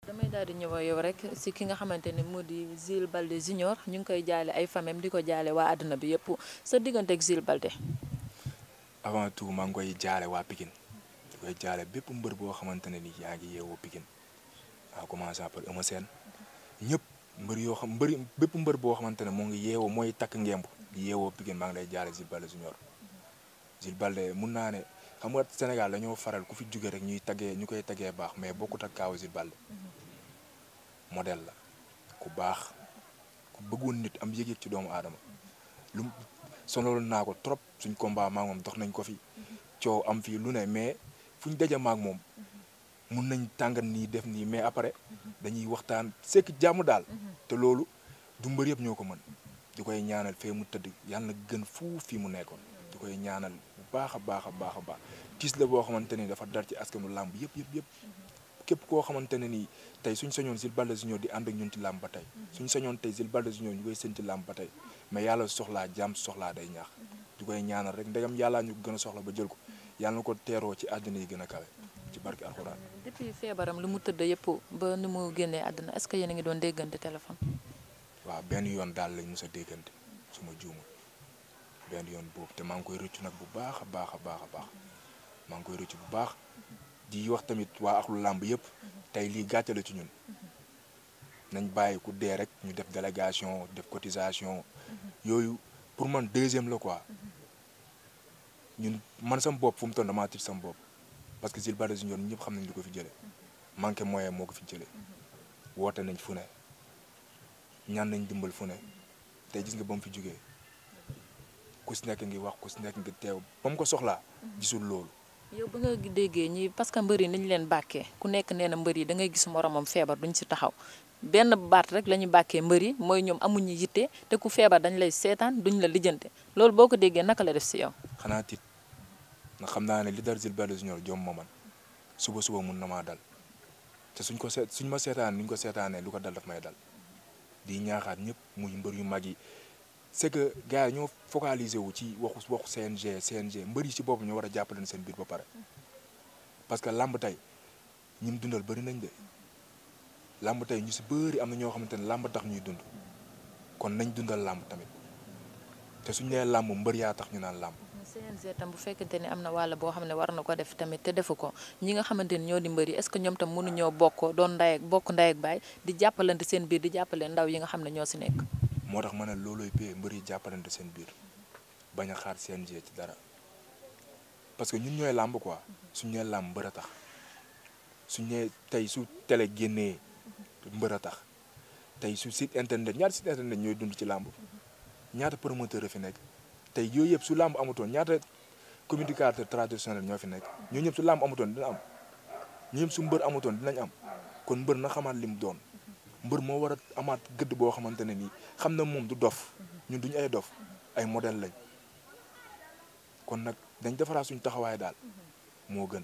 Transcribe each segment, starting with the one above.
damay daal di ñëw yow rek si ki nga xamante ne moo di Jules Baldé Junior ñu ngi koy jaale ay famem di ko jaale waa àdduna bi yëpp sa diggante ak Jules Baldé. avant tout maa ngi koy jaale waa Pikine di koy jaale bépp mbër boo xamante ne ni yaa ngi yeewoo Pikine en commençant par Eumeu Sène ñëpp mbër yoo xam mbëri bépp mbër boo xamante ne moo ngi yeewoo mooy takk ngemb di yeewoo Pikine maa ngi lay jaale Jules Baldé Junior. Jules Baldé mun naa ne xam nga Sénégal dañoo faral ku fi jóge rek ñu koy taggee baax mais bokkut ak kaaw Jules Baldé modèle la ku baax ku bëggoon nit am yëg-yëg ci doomu aadama lu sonaloon naa ko trop suñ combat maag moom dox nañ ko fi coow am fii lu ne mais fu ñu daje maag moom mun nañ tàngat nii def nii mais après dañuy waxtaan sekk jàmm daal te loolu du mbër yëpp ñoo ko mën di koy ñaanal fee mu tëdd yàlla na gën fuuf fii mu nekkoon di koy ñaanal bu baax a baax a baax a baax tiis la boo xamante ni dafa dar ci askanu làmb yëpp képp koo xamante ne nii tey suñ sañoon Jules Baldé Junior di ànd ak ñun ci làmb ba tey suñ sañoon tey Jules Baldé Junior ñu koy sën ci làmb ba tey mais yàlla soxlaa jaam soxlaa day ñaax di koy ñaanal rek ndegam yàllaa ñu gën a soxla ba jël ko yàlla na ko teeroo ci àddina yi gën a kawe ci barki alxuraan. depuis feebaram lu mu tëdd yëpp ba ni mu génnee àddina est-ce que yéen a ngi doon déggante téléphone. waaw benn yoon daal lañ mos a déggante su ma juumul benn yoon boobu te maa ngi koy rëccu nag bu baax a baax a baax a baax maa ngi koy rëccu bu baax di wax tamit waa axlu làmb yëpp tey lii gàcce la ci ñun nañ bàyyi ku dee rek ñu def délégation def cotisation yooyu pour man deuxième la quoi ñun man sam bopp fu mu toll damaa tiit sam bopp parce que Jules Baldé Junior ñëpp xam nañ li ko fi jëlee manqué moyen moo ko fi jëlee woote nañ fu ne ñaan nañ dimbal fu ne tey gis nga ba mu fi jógee ku si nekk ngi wax ku si nekk ngi teew ba mu ko soxlaa gisul loolu. yow ba nga déggee ñi parce que mbër yi nañu leen bàkkee ku nekk nee na mbër yi da ngay gis moromam feebar duñ si taxaw benn baat rek la ñuy bàkkee mbër yi mooy ñoom amuñu yitte te ku feebar dañ lay seetaan duñ la lijjante loolu boo ko déggee naka la def si yow. xanaa tiit ndax xam naa ne li dal Jules Baldé Junior jom ma man suba mun na maa dal te suñ ma seetaan ni ñu ko seetaanee lu ko dal daf may dal di ñaaxaat ñëpp muy mbër yu mag yi. c'est que gars yi ñoo focaliser wu ci waxu CNG mbër yi ci boppam ñoo war a jàppale seen biir ba pare parce que làmb tey ñim dundal bëri nañ de làmb tey ñu si bëri am na ñoo xamante ne làmb tax ñuy dund kon nañ dundal làmb tamit te suñ nee làmb mbër yaa tax ñu naan làmb. CNG tam bu fekkente ni am na wàll boo xam ne war na ko def tamit te defu ko ñi nga xamante ni ñoo di mbër yi est-ce que ñoom tam mënuñoo bokk ndey ak baay di jàppalante seen biir di jàppale ndaw yi nga xam ne ñoo si nekk. moo tax ma ne loolooy pay mbër yi jàppalante seen biir bañ a xaar CNG ci dara parce que ñun ñooy làmb quoi suñ ñooy làmb mbër a tax suñ ñee tey su télé génnee mbër a tax tey su site internet ñaata site internet ñooy dund ci làmb ñaata promoteur a fi nekk tey yooyu yëpp su làmb amutoon ñaata communicateur traditionnel ñoo fi nekk ñoo ñëpp su làmb amutoon dina am ñoo ñëpp su mbër amutoon dinañ am kon mbër na xamaat li mu doon mbër moo war a amaat gëdd boo xamante ne nii xam na moom du dof ñun duñu ay dof ay modèle lañ kon nag dañ defaraat suñu taxawaay daal moo gën.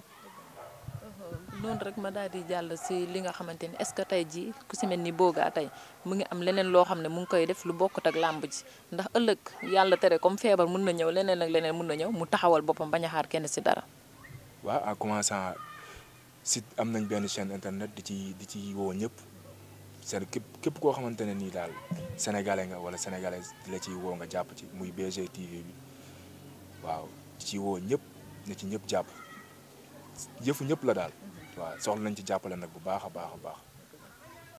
noonu rek ma daal di jàll si li nga xamante ni est-ce que tey jii ku si mel ni Boga tey mu ngi am leneen loo xam ne mu ngi koy def lu bokkut ak làmb ji ndax ëllëg yàlla tere comme feebar mun na ñëw leneen ak leneen mun na ñëw mu taxawal boppam bañ a xaar kenn si dara. waaw en commençant si am nañ benn chaîne internet di ci woo ñëpp. c'est képp koo xamante ne nii daal sénégalais nga wala sénégalais di la ciy woo nga jàpp ci muy BG TV bi waaw ci woo ñëpp na ci ñëpp jàpp yëfu ñëpp la daal waaw soxla nañ ci jàppale nag bu baax a baax a baax